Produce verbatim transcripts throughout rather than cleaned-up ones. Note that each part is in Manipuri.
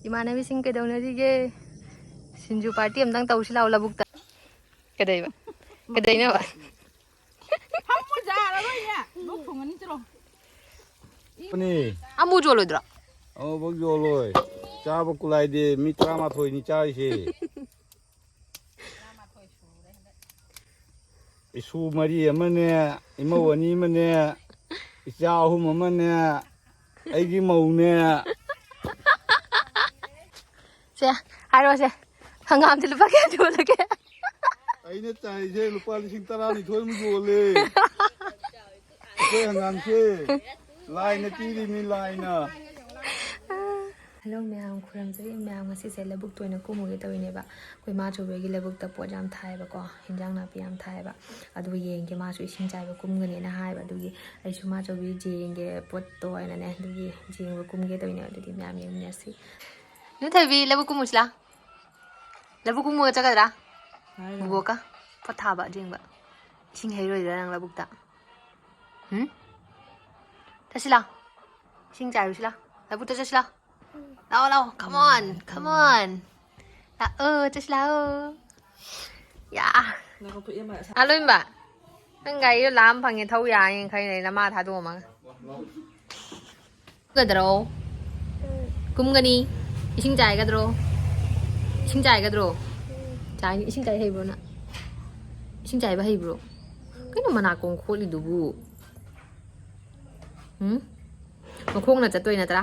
ꯏꯃꯥꯟꯅꯕꯤꯁꯤꯡ ꯀꯩꯗꯧꯅꯔꯤꯒꯦ? ꯁꯤꯡꯖꯨ ꯄꯥꯔꯇꯤ ꯑꯝꯇꯪ ꯇꯧꯁꯤ ꯂꯥꯛꯑꯣ ꯂꯧꯕꯨꯛꯇ꯫ ꯀꯩꯗꯧꯕ? ꯀꯩꯗꯧꯅꯕ? ꯐꯝꯃꯨ ꯌꯥꯔꯔꯣꯏꯅꯦ꯫ ꯂꯣꯛ ꯊꯨꯡꯉꯅꯤ ꯆꯠꯂꯣ꯫ ꯄꯅꯤ꯫ ꯑꯃꯨ ꯌꯣꯜꯂꯣꯏꯗ꯭ꯔꯣ? ꯑꯃꯨꯛꯐꯥꯎ ꯌꯣꯜꯂꯣꯏ꯫ ꯆꯥꯕ ꯀꯨꯂꯥꯏꯗꯦ꯫ ꯃꯤ ꯇꯔꯥꯃꯥꯊꯣꯏꯅꯤ ꯆꯥꯔꯤꯁꯦ꯫ ꯏꯁꯨ ꯃꯔꯤ ꯑꯃꯅꯦ, ꯏꯃꯧ ꯑꯅꯤ ꯑꯃꯅꯦ, ꯏꯆꯥ ꯑꯍꯨꯝ ꯑꯃꯅꯦ, ꯑꯩꯒꯤ ꯃꯧꯅꯦ꯫ ꯁꯦ, ꯍꯥꯏꯔꯣꯁꯦ꯫ ꯍꯪꯒꯥꯝꯁꯦ ꯂꯨꯄꯥ ꯀꯌꯥ ꯌꯣꯜꯂꯒꯦ? ꯑꯩꯅ ꯆꯥꯏꯁꯦ ꯂꯨꯄꯥ ꯂꯤꯁꯤꯡ ꯇꯔꯥꯅꯤꯊꯣꯏꯃꯨꯛ ꯌꯣꯜꯂꯦ꯫ ꯑꯩꯈꯣꯏ ꯍꯪꯒꯥꯝꯁꯦ ꯂꯥꯏꯅ ꯄꯤꯔꯤꯅꯤ, ꯂꯥꯏꯅ꯫ ꯍꯜꯂꯣ ꯃꯌꯥꯝ, ꯈꯨꯔꯨꯝꯖꯔꯤ ꯃꯌꯥꯝ꯫ ꯉꯁꯤꯁꯦ ꯂꯧꯕꯨꯛꯇ ꯑꯣꯏꯅ ꯀꯨꯝꯃꯨꯒꯦ ꯇꯧꯔꯤꯅꯦꯕ꯫ ꯑꯩꯈꯣꯏ ꯃꯥ ꯆꯧꯕꯤꯒꯤ ꯂꯧꯕꯨꯛꯇ ꯄꯣꯠ ꯌꯥꯝ ꯊꯥꯏꯌꯦꯕꯀꯣ, ꯍꯤꯟꯖꯥꯡ ꯅꯥꯄꯤ ꯌꯥꯝ ꯊꯥꯏꯌꯦꯕ꯫ ꯑꯗꯨ ꯌꯦꯡꯒꯦ, ꯃꯥꯁꯨ ꯏꯁꯤꯡ ꯆꯥꯏꯕ ꯀꯨꯝꯒꯅꯦꯅ ꯍꯥꯏꯕ꯫ ꯑꯗꯨꯒꯤ ꯑꯩꯁꯨ ꯃꯥ ꯆꯧꯕꯤ ꯌꯦꯡꯒꯦ ꯄꯣꯠꯇꯣ ꯍꯥꯏꯅꯅꯦ, ꯑꯗꯨꯒꯤ ꯌꯦꯡꯕ ꯀꯨꯝꯒꯦ ꯇꯧꯔꯤꯅꯦꯕ꯫ ꯑꯗꯨꯗꯤ ꯃꯌꯥꯝ ꯌꯦꯡꯃꯤꯟꯅꯁꯤ꯫ ꯅꯨꯡꯊꯣꯏꯕꯤ, ꯂꯧꯕꯨꯛ ꯀꯨꯝꯃꯨꯁꯤ ꯂꯥ꯫ ꯂꯧꯕꯨꯛ ꯀꯨꯝꯃꯨꯒ ꯆꯠꯀꯗ꯭ꯔꯥ? ꯍꯥꯏꯔꯣ꯫ ꯕꯨꯕꯣꯛꯀ ꯄꯣꯠ ꯊꯥꯕ ꯌꯦꯡꯕ꯫ ꯏꯁꯤꯡ ꯍꯩꯔꯣꯏꯗ꯭ꯔꯥ ꯅꯪ ꯂꯧꯕꯨꯛꯇ? ꯎꯝ? ꯆꯠꯁꯤ ꯂꯥ꯫ ꯏꯁꯤꯡ ꯆꯥꯏꯔꯨꯁꯤ ꯂꯥ꯫ ꯂꯧꯕꯨꯛꯇ ꯆꯠꯁꯤ ꯂꯥ꯫ ꯂꯥꯛꯑꯣ, ꯂꯥꯛꯑꯣ꯫ Come on, come on. ꯂꯥꯛꯑꯣ, ꯆꯠꯁꯤ ꯂꯥꯛꯑꯣ꯫ ꯌꯥ꯫ ꯉꯥꯏꯈꯣ, ꯐꯨꯔꯤꯠ ꯑꯃ ꯑꯁꯥ- ꯑꯂꯣꯏꯝꯕ, ꯅꯪ ꯒꯥꯔꯤꯗꯣ ꯂꯥꯝ ꯐꯪꯉꯦ, ꯊꯧ ꯌꯥꯅꯤ ꯈꯜꯂꯤ, ꯅꯃꯥ ꯊꯥꯗꯣꯛꯑꯝꯃꯒ꯫ ꯀꯗ꯭ꯔꯣ? ꯀꯨꯝꯒꯅꯤ꯫ ꯏꯁꯤꯡ ꯆꯥꯏꯒꯗ꯭ꯔꯣ? ꯏꯁꯤꯡ ꯆꯥꯏꯒꯗ꯭ꯔꯣ? ꯆꯥꯏꯅꯤ꯫ ꯏꯁꯤꯡ ꯆꯥꯏ ꯍꯩꯕ꯭ꯔꯣ ꯅꯪ? ꯏꯁꯤꯡ ꯆꯥꯏꯕ ꯍꯩꯕ꯭ꯔꯣ? ꯀꯩꯅꯣ ꯃꯅꯥꯀꯣꯡ ꯈꯣꯠꯂꯤꯗꯨꯕꯨ? ꯎꯝ? ꯃꯈꯣꯡꯅ ꯆꯠꯇꯣꯏ ꯅꯠꯇ꯭ꯔꯥ?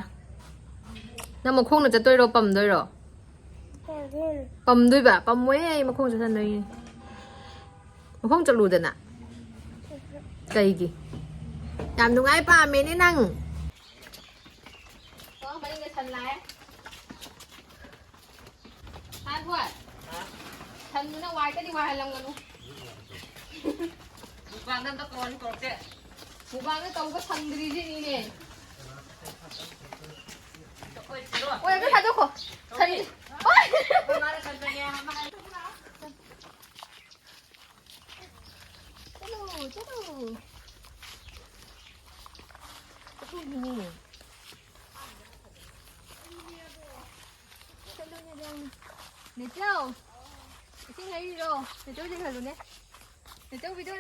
ꯅꯪ ꯃꯈꯣꯡꯅ ꯆꯠꯇꯣꯏꯔꯣ, ꯄꯝꯗꯣꯏꯔꯣ? ꯄꯝꯗꯣꯏꯕ? ꯄꯝꯃꯣꯏꯌꯦ, ꯑꯩ ꯃꯈꯣꯡ ꯆꯠꯍꯟꯗꯣꯏꯅꯦ꯫ ꯃꯈꯣꯡ ꯆꯠꯂꯨꯗꯅ꯫ ꯀꯩꯒꯤ? ꯌꯥꯝ ꯅꯨꯡꯉꯥꯏ ꯄꯥꯝꯃꯦꯅꯦ ꯅꯪ꯫ ꯑꯣ, ꯃꯅꯤꯡꯗ ꯁꯟ ꯂꯥꯛꯑꯦ꯫ ꯍꯥ, ꯊꯣꯏ? ꯁꯟꯗꯨꯅ ꯋꯥꯏ ꯀꯗꯤ ꯋꯥꯏꯍꯜꯂꯝꯒꯅꯨ꯫ ꯃꯨꯛꯕꯥꯡꯗ ꯑꯝꯇ ꯀꯧꯔꯅꯤ, ꯀꯧꯔꯛꯇꯦ꯫ ꯃꯨꯛꯕꯥꯡꯗ ꯇꯧꯕ ꯁꯪꯗ꯭ꯔꯤꯁꯤꯅꯤꯅꯦ꯫ ꯑꯣꯏ, ꯑꯝꯇ ꯊꯥꯗꯣꯛꯈꯣ꯫ ꯁꯟ-, ꯑꯣꯏ! ꯆꯠꯂꯨ, ꯆꯠꯂꯨ꯫ ꯆꯠꯂꯨꯅꯦ꯫ ꯅꯦꯆꯧ ꯌꯦꯡꯍꯜꯂꯨꯅꯦ꯫ ꯅꯦꯆꯧ video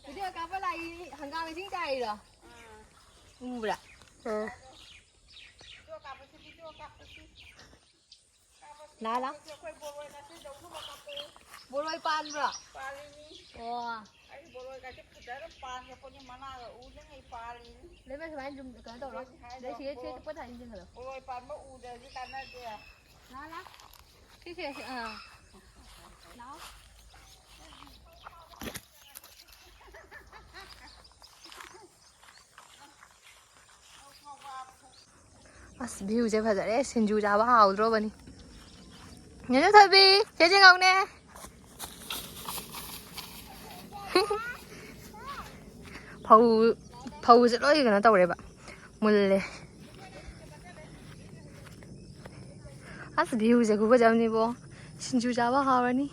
video ꯀꯥꯞꯄ ꯂꯥꯛꯏ꯫ ꯍꯪꯒꯥꯝ ꯏꯁꯤꯡ ꯆꯥꯏꯔꯣ? ꯎꯕ꯭ꯔꯥ? ꯂꯥ ꯂꯥ꯫ ꯕꯣꯔꯣꯏ ꯄꯥꯟꯕ꯭ꯔꯣ? ꯑꯣ꯫ ꯂꯩꯃ ꯁꯨꯃꯥꯏꯅ ꯁꯨꯝ ꯀꯩꯅꯣ ꯇꯧꯔꯣ꯫ ꯑꯗꯩ ꯁꯤꯒ ꯁꯤꯒ ꯄꯣꯠ ꯊꯥꯡꯖꯤꯟ ꯆꯤꯡꯈꯠꯂꯣ꯫ ꯂꯥ ꯂꯥ꯫ ꯁꯤꯁꯦ ꯁꯤ ꯑꯥ꯫ ꯂꯥꯎ꯫ ꯑꯁ viewꯁꯦ ꯐꯖꯔꯦ꯫ ꯁꯤꯡꯖꯨ ꯆꯥꯕ ꯍꯥꯎꯗ꯭ꯔꯣꯕꯅꯤ꯫ ꯅꯦꯅꯦ ꯊꯣꯏꯕꯤ, ꯆꯦ ꯆꯦꯡꯉꯧꯅꯦ꯫ ꯐꯧ ꯐꯧꯁꯦ ꯂꯣꯏ ꯀꯩꯅꯣ ꯇꯧꯔꯦꯕ꯫ ꯃꯨꯜꯂꯦ꯫ ꯑꯁ viewꯁꯦ ꯈꯨꯐꯖꯕꯅꯤꯕꯣ꯫ ꯁꯤꯡꯖꯨ ꯆꯥꯕ ꯍꯥꯎꯔꯅꯤ꯫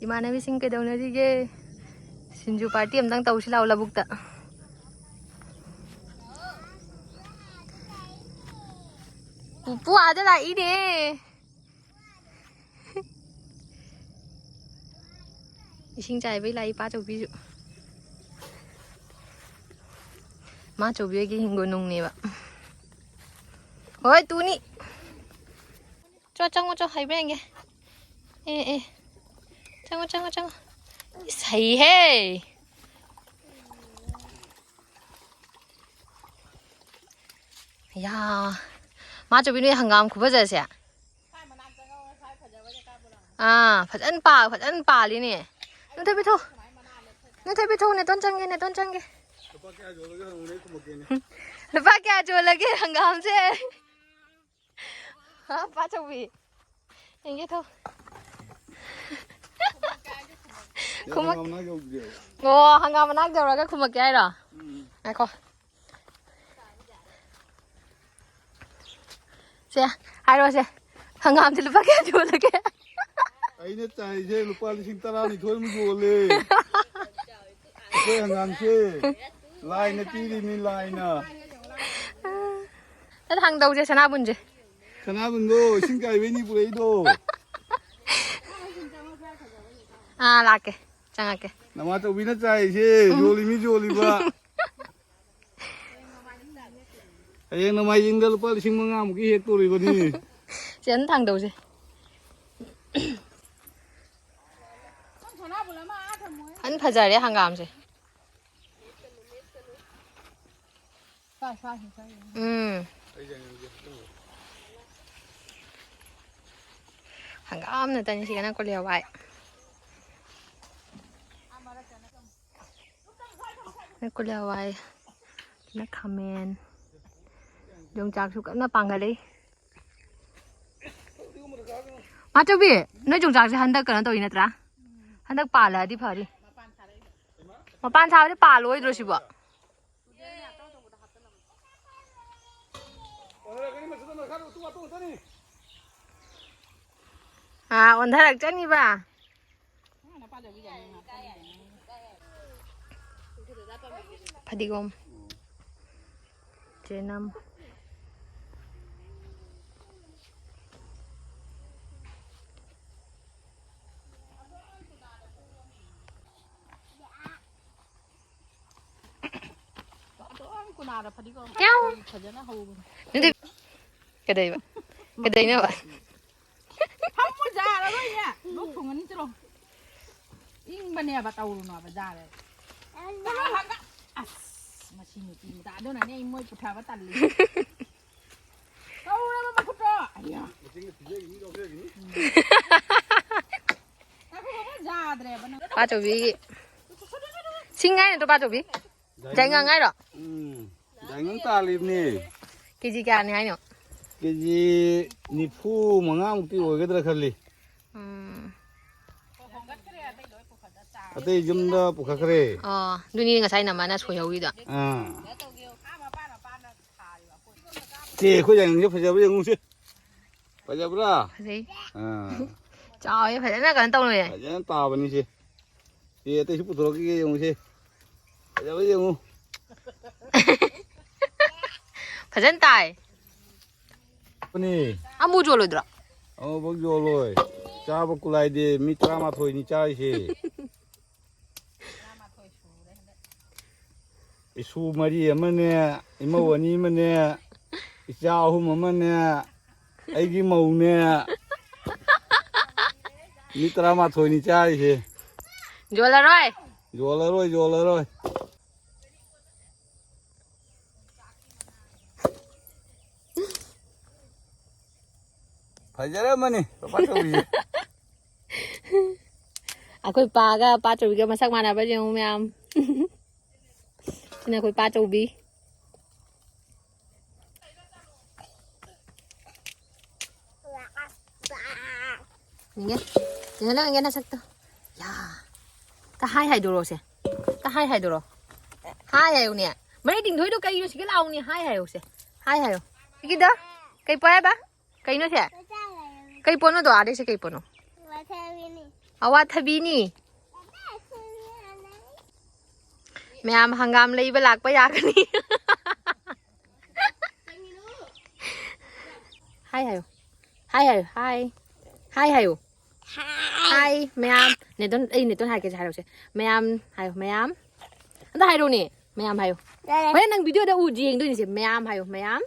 ꯏꯃꯥꯟꯅꯕꯤꯁꯤꯡ ꯀꯩꯗꯧꯅꯔꯤꯒꯦ? ꯁꯤꯡꯖꯨ party ꯑꯝꯇꯪ ꯇꯧꯁꯤ ꯂꯥꯛꯑꯣ ꯂꯧꯕꯨꯛꯇ꯫ ꯄꯨꯄꯨ ꯑꯥꯗ ꯂꯥꯛꯏꯅꯦ꯫ ꯏꯁꯤꯡ ꯆꯥꯏꯕꯩ ꯂꯥꯛꯏ ꯄꯥꯆꯧꯕꯤꯁꯨ꯫ ꯃꯥꯆꯧꯕꯤ ꯍꯣꯏꯒꯤ ꯍꯤꯡꯒꯣꯜ ꯅꯨꯡꯅꯦꯕ꯫ ꯍꯣꯏ ꯇꯨꯅꯤ꯫ ꯆꯣ ꯆꯪꯉꯣ ꯆꯣ ꯍꯩꯕ꯭ꯔꯥ ꯌꯦꯡꯒꯦ꯫ ꯑꯦ ꯑꯦ꯫ ꯆꯪꯉꯣ ꯆꯪꯉꯣ ꯆꯪꯉꯣ꯫ ꯏꯁ ꯍꯩꯍꯦ꯫ ꯌꯥ꯫ ꯃꯥꯆꯧꯕꯤ ꯅꯣꯏ ꯍꯪꯒꯥꯝ ꯈꯨꯐꯖꯁꯦ꯫ ꯑꯥ ꯐꯖꯅ ꯄꯥ ꯐꯖꯅ ꯄꯥꯜꯂꯤꯅꯦ꯫ ꯅꯣꯏꯊꯣꯏ ꯄꯤꯊꯣꯛ꯫ ꯅꯣꯏꯊꯣꯏ ꯄꯤꯊꯣꯛ ꯅꯦꯇꯣꯟ ꯆꯪꯒꯦ ꯅꯦꯇꯣꯟ ꯆꯪꯒꯦ꯫ ꯂꯨꯄꯥ ꯀꯌꯥ ꯌꯣꯜꯂꯒꯦ ꯍꯪꯉꯨꯅꯦ ꯑꯩ ꯈꯨꯝꯃꯛꯀꯦꯅꯦ꯫ ꯂꯨꯄꯥ ꯀꯌꯥ ꯌꯣꯜꯂꯒꯦ ꯍꯪꯒꯥꯝꯁꯦ? ꯍꯥ ꯄꯥꯆꯧꯕꯤ꯫ ꯌꯦꯡꯒꯦ ꯊꯣ꯫ ꯈꯨꯝꯃꯛ- ꯍꯪꯒꯥꯝ ꯃꯅꯥꯛ ꯌꯧꯗ꯭ꯔꯤꯑꯕ꯫ ꯑꯣ ꯍꯪꯒꯥꯝ ꯃꯅꯥꯛ ꯌꯧꯔꯒ ꯈꯨꯝꯃꯛꯀꯦ ꯍꯥꯏꯔꯣ? ꯎꯝ꯫ ꯉꯥꯏꯈꯣ꯫ ꯁꯦ ꯍꯥꯏꯔꯣꯁꯦ꯫ ꯍꯪꯒꯥꯝꯁꯦ ꯂꯨꯄꯥ ꯀꯌꯥ ꯌꯣꯜꯂꯒꯦ? ꯑꯩꯅ ꯆꯥꯏꯁꯦ ꯂꯨꯄꯥ ꯂꯤꯁꯤꯡ ꯇꯔꯥꯅꯤꯊꯣꯏꯃꯨꯛ ꯌꯣꯜꯂꯦ꯫ ꯑꯩꯈꯣꯏ ꯍꯪꯒꯥꯝꯁꯦ ꯂꯥꯏꯅ ꯄꯤꯔꯤꯅꯤ ꯂꯥꯏꯅ꯫ ꯅꯠ ꯍꯪꯗꯧꯁꯦ ꯁꯅꯥꯕꯨꯟꯁꯦ꯫ ꯁꯅꯥꯕꯨꯟꯗꯣ ꯏꯁꯤꯡ ꯆꯥꯏꯕꯩꯅꯤ ꯄꯨꯔꯛꯏꯗꯣ꯫ ꯑꯥ, ꯂꯥꯛꯀꯦ꯫ ꯆꯪꯉꯛꯀꯦ꯫ ꯅꯃꯥꯆꯧꯕꯤꯅ ꯆꯥꯏꯁꯦ, ꯎꯝ꯫ ꯌꯣꯜꯂꯤ ꯃꯤ ꯌꯣꯜꯂꯤꯕ꯫ ꯍꯌꯦꯡ ꯅꯣꯡꯃꯥꯏꯖꯤꯡꯗ ꯂꯨꯄꯥ ꯂꯤꯁꯤꯡ ꯃꯉꯥꯃꯨꯛꯀꯤ ꯍꯦꯛꯇꯣꯔꯤꯕꯅꯤ꯫ ꯁꯤꯗ ꯊꯥꯡꯗꯧꯁꯦ꯫ ꯐꯟ ꯐꯖꯔꯦ ꯍꯪꯒꯥꯝꯁꯦ꯫ ꯎꯝ꯫ ꯍꯪꯒꯥꯝ ꯅꯠꯇꯅꯤ ꯁꯤꯒꯅ ꯀꯣꯂꯤ ꯍꯋꯥꯏ꯫ ꯀꯣꯂꯤ ꯍꯋꯥꯏ꯫ ꯁꯤꯅ ꯈꯥꯃꯦꯟ꯫ ꯌꯣꯡꯆꯥꯛꯁꯨ ꯀꯟꯅ ꯄꯥꯡꯒꯠꯂꯤ꯫ ꯃꯥꯆꯧꯕꯤ, ꯅꯣꯏ ꯌꯣꯡꯆꯥꯛꯁꯦ ꯍꯟꯗꯛ ꯀꯩꯅꯣ ꯇꯧꯔꯤ ꯅꯠꯇ꯭ꯔꯥ? ꯍꯟꯗꯛ ꯄꯥꯜꯂꯛꯑꯗꯤ ꯐꯔꯤ꯫ ꯃꯄꯥꯟ ꯁꯥꯕꯗꯤ ꯄꯥꯜꯂꯣꯏꯗ꯭ꯔꯣ ꯁꯤꯕꯣ? ꯑꯥ, ꯑꯣꯟꯊꯔꯛꯆꯅꯤꯕ꯫ ꯐꯗꯤꯒꯣꯝ꯫ ꯆꯦꯅꯝ꯫ ꯀꯌꯥꯝ? ꯐꯖꯅ ꯍꯧꯕꯅꯤ꯫ ꯅꯪꯗꯤ ꯀꯩꯗꯧꯕ? ꯀꯩꯗꯧꯅꯣꯕ? ꯐꯝꯃꯣ ꯌꯥꯔꯔꯣꯏꯅꯦ꯫ ꯂꯣꯛ ꯊꯨꯡꯉꯅꯤ ꯆꯠꯂꯣ꯫ ꯏꯪꯕꯅꯦꯕ ꯇꯧꯔꯨꯅꯣꯕ ꯌꯥꯔꯦ꯫ ꯆꯠꯂꯣ ꯍꯥꯏꯕ꯫ ꯑꯁ ꯃꯁꯤ ꯅꯨꯄꯤ ꯃꯆꯥꯗꯨꯅꯅꯦ ꯑꯩ ꯃꯣꯏ ꯄꯨꯊꯕ ꯇꯜꯂꯤ꯫ ꯇꯧꯔꯕ ꯃꯈꯨꯠꯇꯣ꯫ ꯑꯌꯥ꯫ ꯉꯥꯏꯈꯣ, ꯉꯥꯏꯈꯣ, ꯌꯥꯗ꯭ꯔꯦꯕ ꯅꯪ꯫ ꯄꯥꯆꯧꯕꯤ꯫ ꯁꯤꯡ ꯍꯥꯏ ꯅꯠꯇ꯭ꯔꯣ ꯄꯥꯆꯧꯕꯤ? ꯌꯥꯏꯉꯪ ꯍꯥꯏꯔꯣ? ꯎꯝ꯫ ꯌꯥꯏꯉꯪ ꯇꯥꯜꯂꯤꯕꯅꯦ꯫ ꯀꯦꯖꯤ ꯀꯌꯥꯅꯤ ꯍꯥꯏꯅꯣ? ꯀꯦꯖꯤ ꯅꯤꯐꯨ ꯃꯉꯥꯃꯨꯛꯇꯤ ꯑꯣꯏꯒꯗ꯭ꯔꯥ ꯈꯜꯂꯤ꯫ ꯎꯝ꯫ ꯑꯇꯩ ꯌꯨꯝꯗ ꯄꯨꯈꯠꯈ꯭ꯔꯦ꯫ ꯑꯣ, ꯑꯗꯨꯅꯤ ꯉꯁꯥꯏ ꯅꯃꯥꯅ ꯁꯣꯏꯍꯧꯔꯤꯗꯣ꯫ ꯑꯥ꯫ ꯆꯦ, ꯑꯩꯈꯣꯏ ꯌꯥꯏꯉꯪꯁꯦ ꯐꯖꯕ꯭ꯔꯥ ꯌꯦꯡꯉꯨꯁꯦ꯫ ꯐꯖꯕ꯭ꯔꯥ? ꯐꯖꯩ꯫ ꯑꯥ꯫ ꯆꯥꯎꯋꯦ, ꯐꯖꯅ ꯀꯩꯅꯣ ꯇꯧꯔꯦ꯫ ꯐꯖꯅ ꯇꯥꯕꯅꯤ ꯁꯦ꯫ ꯁꯤ ꯑꯇꯩꯁꯨ ꯄꯨꯊꯣꯔꯛꯈꯤꯒꯦ ꯌꯦꯡꯉꯨꯁꯦ꯫ ꯐꯖꯕ ꯌꯦꯡꯉꯨ꯫ ꯐꯖꯅ ꯇꯥꯏ꯫ ꯄꯅꯤ꯫ ꯑꯃꯨ ꯌꯣꯜꯂꯣꯏꯗ꯭ꯔꯣ? ꯑꯃꯨꯕꯛ ꯌꯣꯜꯂꯣꯏ꯫ ꯆꯥꯕ ꯀꯨꯂꯥꯏꯗꯦ, ꯃꯤ ꯇꯔꯥꯃꯥꯊꯣꯏꯅꯤ ꯆꯥꯔꯤꯁꯦ꯫ ꯏꯁꯨ ꯃꯔꯤ ꯑꯃꯅꯦ, ꯏꯃꯧ ꯑꯅꯤ ꯑꯃꯅꯦ, ꯏꯆꯥ ꯑꯍꯨꯝ ꯑꯃꯅꯦ, ꯑꯩꯒꯤ ꯃꯧꯅꯦ꯫ ꯃꯤ ꯇꯔꯥꯃꯥꯊꯣꯏꯅꯤ ꯆꯥꯔꯤꯁꯦ꯫ ꯌꯣꯜꯂꯔꯣꯏ꯫ ꯌꯣꯜꯂꯔꯣꯏ, ꯌꯣꯜꯂꯔꯣꯏ꯫ ꯐꯖꯔꯝꯃꯅꯤ ꯄꯥꯄꯥ ꯆꯧꯕꯤꯁꯦ꯫ ꯑꯩꯈꯣꯏ ꯄꯥꯒ ꯄꯥ ꯆꯧꯕꯤꯒ ꯃꯁꯛ ꯃꯥꯟꯅꯕ ꯌꯦꯡꯉꯨ ꯃꯌꯥꯝ꯫ ꯁꯤꯅ ꯑꯩꯈꯣꯏ ꯄꯥ ꯆꯧꯕꯤ꯫ ꯌꯦꯡꯒꯦ꯫ ꯌꯦꯡꯍꯜꯂꯣ, ꯌꯦꯡꯒꯦ ꯅꯁꯛꯇꯣ꯫ ꯌꯥ꯫ ꯇ ꯍꯥꯏ ꯍꯥꯏꯗꯣꯔꯣ ꯁꯦ꯫ ꯇ ꯍꯥꯏ ꯍꯥꯏꯗꯣꯔꯣ꯫ ꯍꯥꯏ ꯍꯥꯏꯌꯨꯅꯦ꯫ ꯃꯔꯩ ꯇꯤꯡꯊꯣꯛꯏꯗꯣ ꯀꯩꯅꯣ? ꯁꯤꯒ ꯂꯥꯎꯅꯦ꯫ ꯍꯥꯏ ꯍꯥꯏꯌꯣ ꯁꯦ꯫ ꯍꯥꯏ ꯍꯥꯏꯌꯣ꯫ ꯁꯤꯒꯤꯗꯣ ꯀꯩ ꯄꯣ ꯍꯥꯏꯕ? ꯀꯩꯅꯣ ꯁꯦ? ꯀꯩ ꯄꯣꯠꯅꯣꯗꯣ? ꯑꯥꯗꯩꯁꯦ ꯀꯩ ꯄꯣꯠꯅꯣ? ꯋꯥꯊꯕꯤꯅꯤ꯫ ꯑꯋꯥꯊꯕꯤꯅꯤ꯫ ꯃꯌꯥꯝ ꯍꯪꯒꯥꯝ ꯂꯩꯕ ꯂꯥꯛꯄ ꯌꯥꯒꯅꯤ꯫ ꯍꯥꯏ ꯍꯥꯏꯌꯣ꯫ ꯍꯥꯏ ꯍꯥꯏꯌꯣ꯫ ꯍꯥꯏ꯫ ꯍꯥꯏ ꯍꯥꯏꯌꯣ꯫ ꯍꯥꯏ ꯃꯌꯥꯝ꯫ ꯅꯦꯇꯣꯟ, ꯑꯩ ꯅꯦꯇꯣꯟ ꯍꯥꯏꯔꯛꯀꯦꯁꯦ ꯍꯥꯏꯔꯛꯑꯣꯁꯦ꯫ ꯃꯌꯥꯝ ꯍꯥꯏꯌꯣ, ꯃꯌꯥꯝ꯫ ꯑꯝꯇ ꯍꯥꯏꯔꯛꯎꯅꯦ꯫ ꯃꯌꯥꯝ ꯍꯥꯏꯌꯣ꯫ ꯌꯥꯔꯦ꯫ ꯍꯣꯔꯦꯟ ꯅꯪ ꯚꯤꯗꯤꯑꯣꯗ ꯎ ꯌꯦꯡꯗꯣꯏꯅꯤꯁꯦ꯫ ꯃꯌꯥꯝ ꯍꯥꯏꯌꯣ, ꯃꯌꯥꯝ꯫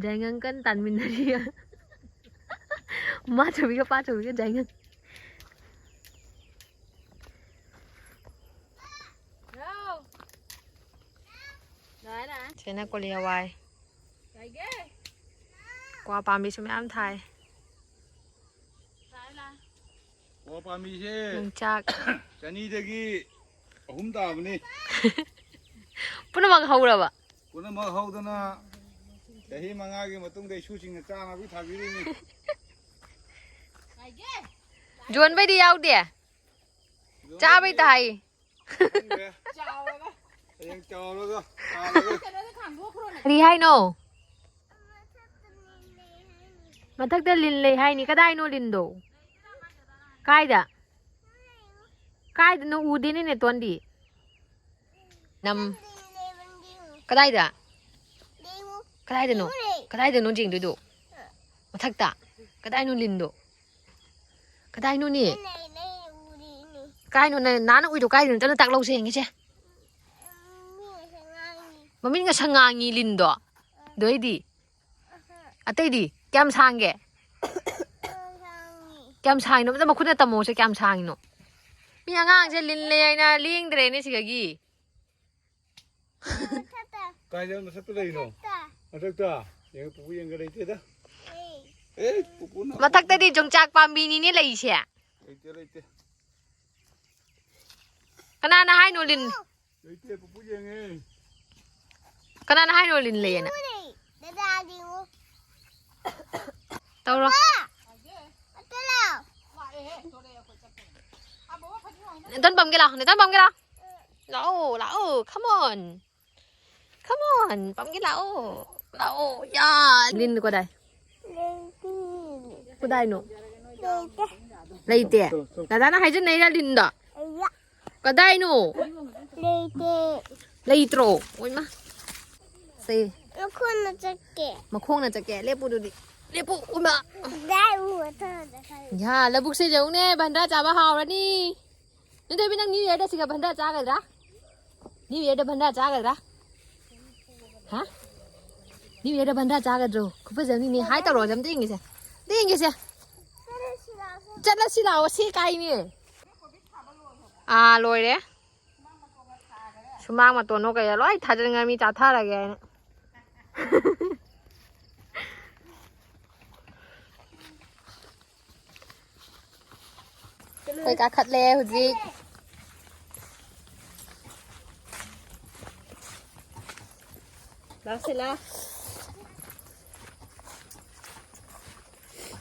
ꯌꯥꯏꯉꯪ ꯀꯟꯅ ꯇꯥꯟꯃꯤꯟꯅꯔꯤ꯫ ꯃꯥ ꯆꯧꯕꯤꯒ ꯄꯥ ꯆꯧꯕꯤꯒ ꯌꯥꯏꯉꯪ꯫ ꯁꯤꯅ ꯀꯣꯂꯤ ꯍꯋꯥꯏ꯫ ꯀ꯭ꯋꯥ ꯄꯥꯝꯕꯤꯁꯨ ꯃꯌꯥꯝ ꯊꯥꯏ꯫ ꯀ꯭ꯋꯥ ꯄꯥꯝꯕꯤꯁꯦ ꯌꯣꯡꯆꯥꯛ꯫ ꯆꯅꯤꯗꯒꯤ ꯑꯍꯨꯝ ꯇꯥꯕꯅꯤ꯫ ꯄꯨꯝꯅꯃꯛ ꯍꯧꯔꯕ? ꯄꯨꯝꯅꯃꯛ ꯍꯧꯗꯅ ꯆꯍꯤ ꯃꯉꯥꯒꯤ ꯃꯇꯨꯡꯗ ꯏꯁꯨꯁꯤꯡꯅ ꯆꯥꯅꯕꯒꯤ ꯊꯥꯕꯤꯔꯤꯅꯤ꯫ ꯌꯣꯟꯕꯩꯗꯤ ꯌꯥꯎꯗꯦ? ꯌꯣꯟꯕꯩꯗꯤ ꯆꯥꯕꯩ ꯇꯥꯏ꯫ ꯈꯪꯗꯦ꯫ ꯍꯌꯦꯡ ꯆꯥꯎꯔꯒ ꯊꯥꯔꯒ꯫ ꯀꯔꯤ ꯍꯥꯏꯅꯣ? ꯃꯊꯛꯇ ꯂꯤꯟ ꯂꯩ ꯍꯥꯏꯅꯤ꯫ ꯀꯗꯥꯏꯅꯣ ꯂꯤꯟꯗꯣ? ꯀꯥꯏꯗ? ꯀꯥꯏꯗꯅꯣ? ꯎꯗꯦꯅꯦ ꯅꯦꯇꯣꯟꯗꯤ꯫ ꯅꯝ-, ꯀꯗꯥꯏꯗ? ꯌꯦꯡꯉꯨ꯫ ꯀꯗꯥꯏꯗꯅꯣ? ꯌꯦꯡꯉꯨꯅꯦ꯫ ꯀꯗꯥꯏꯗꯅꯣ ꯌꯦꯡꯗꯣꯏꯗꯣ? ꯃꯊꯛꯇ? ꯀꯗꯥꯏꯅꯣ ꯂꯤꯟꯗꯣ? ꯀꯗꯥꯏꯅꯣꯅꯦ? ꯂꯩ, ꯂꯩ, ꯎꯔꯤꯅꯦ꯫ ꯀꯥꯏꯅꯣ ꯅ-, ꯅꯥꯅ ꯎꯏꯗꯣ ꯀꯥꯏꯗꯅꯣ? ꯆꯠꯂ ꯇꯥꯛꯂꯧꯁꯦ ꯌꯦꯡꯒꯦꯁꯦ꯫ ꯎꯝ, ꯃꯤ ꯉꯁꯥꯏ ꯉꯥꯡꯉꯤ꯫ ꯃꯃꯤꯠ ꯉꯁꯪ ꯉꯥꯡꯉꯤ ꯂꯤꯟꯗꯣ꯫ ꯑꯗꯨ ꯑꯩꯗꯤ? ꯑꯍ꯫ ꯑꯇꯩꯗꯤ? ꯀꯌꯥꯝ ꯁꯥꯡꯒꯦ? ꯌꯥꯝ ꯁꯥꯡꯉꯤ꯫ ꯀꯌꯥꯝ ꯁꯥꯡꯉꯤꯅꯣ? ꯑꯝꯇ ꯃꯈꯨꯠꯅ ꯇꯝꯃꯣꯁꯦ, ꯀꯌꯥꯝ ꯁꯥꯡꯉꯤꯅꯣ? ꯃꯤ ꯑꯉꯥꯡꯁꯦ ꯂꯤꯟ ꯂꯩ ꯍꯥꯏꯅ ꯂꯦꯡꯗ꯭ꯔꯦꯅꯦ ꯁꯤꯗꯒꯤ꯫ ꯃꯊꯛꯇ꯫ ꯀꯥꯏꯗ ꯃꯊꯛꯇ ꯂꯩꯔꯤꯅꯣ? ꯃꯊꯛꯇ꯫ ꯃꯊꯛꯇ? ꯌꯦꯡꯉꯨ, ꯄꯨꯄꯨ ꯌꯦꯡꯒꯦ ꯂꯩꯇꯦꯗ꯫ ꯑꯦ꯫ ꯑꯦ, ꯄꯨꯄꯨꯅ ꯃꯊꯛꯇꯗꯤ ꯌꯣꯡꯆꯥꯛ ꯄꯥꯝꯕꯤꯅꯤꯅꯦ ꯂꯩꯁꯦ꯫ ꯂꯩꯇꯦ, ꯂꯩꯇꯦ꯫ ꯀꯅꯥꯅ ꯍꯥꯏꯅꯣ ꯂꯤꯟ? ꯂꯩꯇꯦ, ꯄꯨꯄꯨ ꯌꯦꯡꯉꯦ꯫ ꯀꯅꯥꯅ ꯍꯥꯏꯅꯣ ꯂꯤꯟ ꯂꯩꯌꯦꯅ? ꯌꯦꯡꯉꯨꯅꯦ, ꯗꯗꯥꯗꯤ ꯌꯦꯡꯉꯨ꯫ ꯇꯧꯔꯣ꯫ ꯄꯥ! ꯑꯝꯇ ꯂꯥꯎ꯫ ꯅꯦꯇꯣꯟ ꯄꯝꯒꯦ ꯂꯥꯎ, ꯅꯦꯇꯣꯟ ꯄꯝꯒꯦ ꯂꯥꯎ꯫ ꯂꯥꯛꯑꯣ, ꯂꯥꯛꯑꯣ, come on. Come on, ꯄꯝꯒꯦ ꯂꯥꯛꯑꯣ꯫ ꯂꯥꯛꯑꯣ, ꯌꯥ꯫ ꯂꯤꯟ ꯀꯗꯥꯏ? ꯂꯩꯇꯦ꯫ ꯀꯗꯥꯏꯅꯣ? ꯂꯩꯇꯦ꯫ ꯂꯩꯇꯦ? ꯗꯗꯥꯅ ꯍꯥꯏꯖꯟꯅꯩꯔ ꯂꯤꯟꯗꯣ? ꯑꯌꯥ꯫ ꯀꯗꯥꯏꯅꯣ? ꯂꯩꯇꯦ꯫ ꯂꯩꯇ꯭ꯔꯣ? ꯑꯣꯏꯃꯥ꯫ ꯁꯦ꯫ ꯃꯈꯣꯡꯅ ꯆꯠꯀꯦ꯫ ꯃꯈꯣꯡꯅ ꯆꯠꯀꯦ꯫ ꯂꯦꯞꯄꯨ ꯑꯗꯨꯗꯤ꯫ ꯂꯦꯞꯄꯨ꯫ ꯑꯣꯏꯃꯥ꯫ ꯗꯥꯏ ꯎ ꯃꯊꯛꯇ ꯈꯜꯂꯤ꯫ ꯌꯥ, ꯂꯧꯕꯨꯛꯁꯦ ꯌꯦꯡꯉꯨꯅꯦ, ꯚꯟꯗ꯭ꯔꯥ ꯆꯥꯕ ꯍꯥꯎꯔꯅꯤ꯫ ꯅꯦꯇꯣꯟꯕꯤ, ꯅꯪ New Year ꯗ ꯁꯤꯒ ꯚꯟꯗ꯭ꯔꯥ ꯆꯥꯒꯗ꯭ꯔꯥ? New Year ꯗ ꯚꯟꯗ꯭ꯔꯥ ꯆꯥꯒꯗ꯭ꯔꯥ? ꯍꯥ? New Year ꯗ ꯚꯟꯗ꯭ꯔꯥ ꯆꯥꯒꯗ꯭ꯔꯣ? ꯈꯨꯐꯖ ꯑꯃꯅꯤꯅꯦ꯫ ꯍꯥꯏ ꯇꯧꯔꯣ, ꯑꯝꯇ ꯌꯦꯡꯒꯦꯁꯦ꯫ ꯑꯝꯇ ꯌꯦꯡꯒꯦꯁꯦ꯫ ꯆꯠꯂꯁꯤ ꯂꯥꯛꯑꯣ, ꯁꯤ ꯀꯥꯏꯅꯦ꯫ ꯑꯥ, ꯂꯣꯏꯔꯦ꯫ ꯁꯨꯃꯥꯡ ꯃꯇꯣꯟꯗꯣ ꯀꯩꯗ ꯂꯣꯏ ꯊꯥꯖꯤꯟꯈ꯭ꯔꯦ, ꯃꯤ ꯆꯥꯊꯔꯒꯦ ꯍꯥꯏꯅ꯫ ꯑꯩꯈꯣꯏ ꯀꯥꯈꯠꯂꯦ ꯍꯧꯖꯤꯛ꯫ ꯂꯥꯛꯁꯤ ꯂꯥꯛ꯫